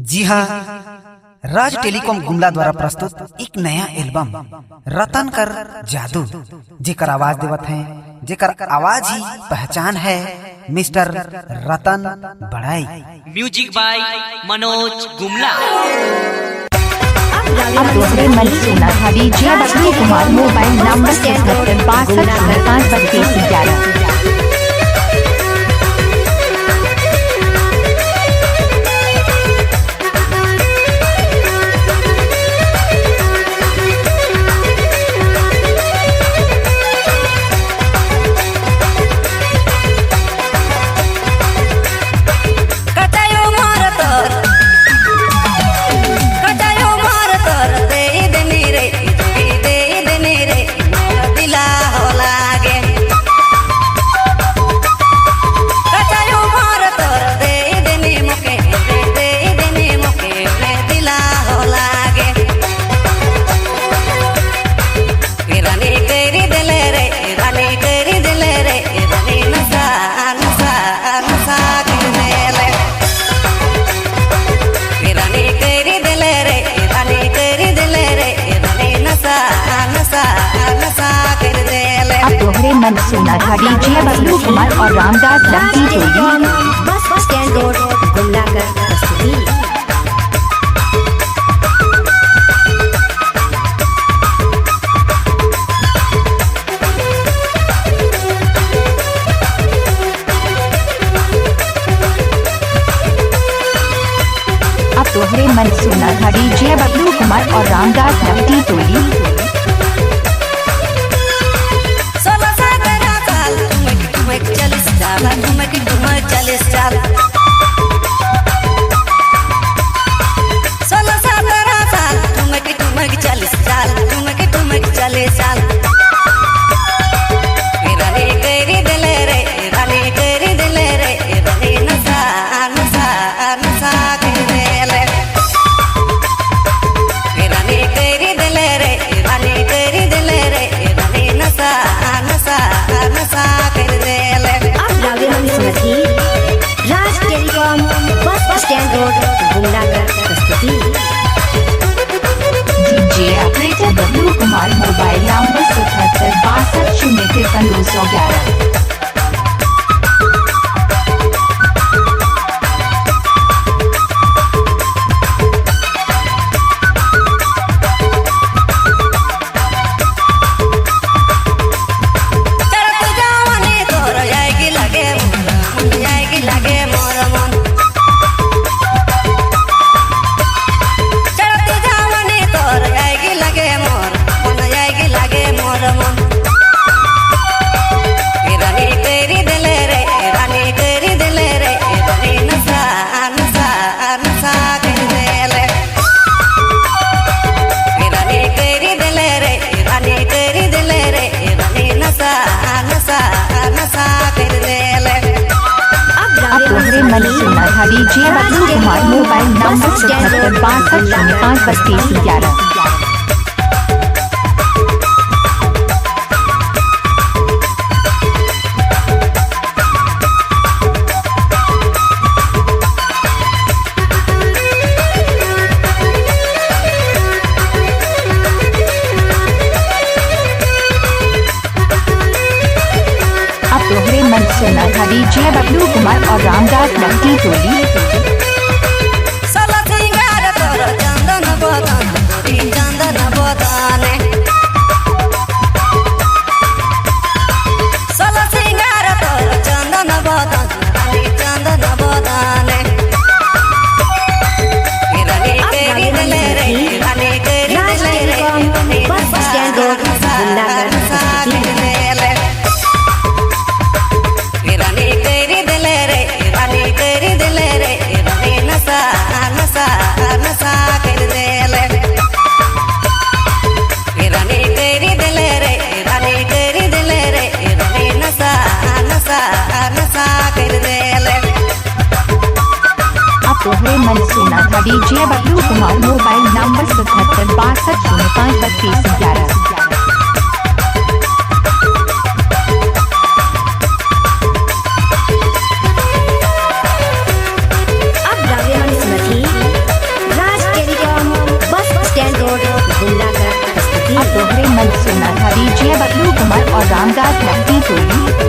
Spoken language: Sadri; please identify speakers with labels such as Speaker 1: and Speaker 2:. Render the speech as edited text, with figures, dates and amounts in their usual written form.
Speaker 1: जी हाँ, राज टेलीकॉम गुमला द्वारा प्रस्तुत एक नया एल्बम रतन कर जादू, जेकर आवाज देवत हैं, जेकर आवाज ही पहचान है, मिस्टर रतन बड़ाई।
Speaker 2: म्यूजिक बाय मनोज गुमला।
Speaker 3: अब दूसरे मन सुना था डीजे बबलू कुमार, मोबाइल नंबर 77 62 05 32 11।
Speaker 4: कटायो मार तोर, कटायो मार तोर, दे देनी रे, दे देनी रे, दिला हो लागे। कटायो मार तोर, दे देनी मुके, दे देनी मुके, दिला हो लागे। रानी करी दिले रे, रानी करी दिले रे, रानी नसा नसा नसा कर देले। रानी करी दिले रे, रानी करी दिले रे, रानी नसा नसा नसा कर देले।
Speaker 3: अब दोहरे मन सुना था डीजे बबलू कुमार और रामदास लंबी टोली।
Speaker 5: बस स्टैंड रोड गुमला कर प्रस्तुति।
Speaker 3: अब दोहरे मन सुना था डीजे बबलू कुमार और रामदास लंबी टोली।
Speaker 4: 16 17 साल, ठुमक ठुमक 40 साल, ठुमक ठुमक 40 साल। 16 17 साल, ठुमक ठुमक 40 साल, ठुमक ठुमक 40 साल। रानी करी दिले रे, रानी करी दिले रे, रानी नसा नसा नसा कर देले। रानी करी दिले रे, रानी करी दिले रे, रानी नसा नसा नसा कर देले।
Speaker 5: अब रावे हम सुनती Raj telecom bus stand road Gumla कर प्रस्तुति।
Speaker 3: DJ operator Bablu Kumar, mobile number 77 62 053 211।
Speaker 4: चढ़त जवानी तोर जाएगी लगे मोर मन, जाएगी लगे मोर मन। चढ़त जवानी तोर जाएगी लगे मोर मन, जाएगी लगे मोर मन। रानी करी दिले रे, रानी करी दिले रे, रानी नसा नसा नसा कर देले। रानी करी दिले रे, रानी करी दिले रे, रानी नसा नसा नसा कर देले।
Speaker 5: अब
Speaker 3: अब
Speaker 5: रावे हम
Speaker 3: दोहरे मन
Speaker 5: सुनती
Speaker 3: सुना था डीजे बबलू कुमार, मोबाइल नंबर 77 62 05 32 11। अब दोहरे मन सुना था डीजे बबलू कुमार और रामदास लंबी टोली।
Speaker 4: सोला सिंगार तोर चंदन बदन, गोरी चंदन बदन। सोला सिंगार तोर चंदन बदन, रानी चंदन बदन। रानी
Speaker 5: अब
Speaker 4: करी
Speaker 5: रावे हम
Speaker 4: दिले रे,
Speaker 5: सुनती
Speaker 4: रानी करी
Speaker 5: राज
Speaker 4: दिले रे,
Speaker 5: टेलीकॉम
Speaker 4: रानी
Speaker 5: बस
Speaker 4: नसा
Speaker 5: स्टैंड रोड
Speaker 4: नसा
Speaker 5: गुमला कर
Speaker 4: नसा
Speaker 5: प्रस्तुति।
Speaker 4: कर देले। रानी करी दिले रे, रानी करी दिले रे, रानी नसा नसा नसा कर देले। रानी करी दिले रे, रानी करी दिले रे, रानी नसा नसा नसा कर देले।
Speaker 3: अब दोहरे मन सुना था डीजे बबलू कुमार, मोबाइल नंबर 77 62 05 32 11।
Speaker 5: अब रावे हम सुनती
Speaker 3: मन सुना था डीजे बबलू कुमार और रामदास नकदी टोली।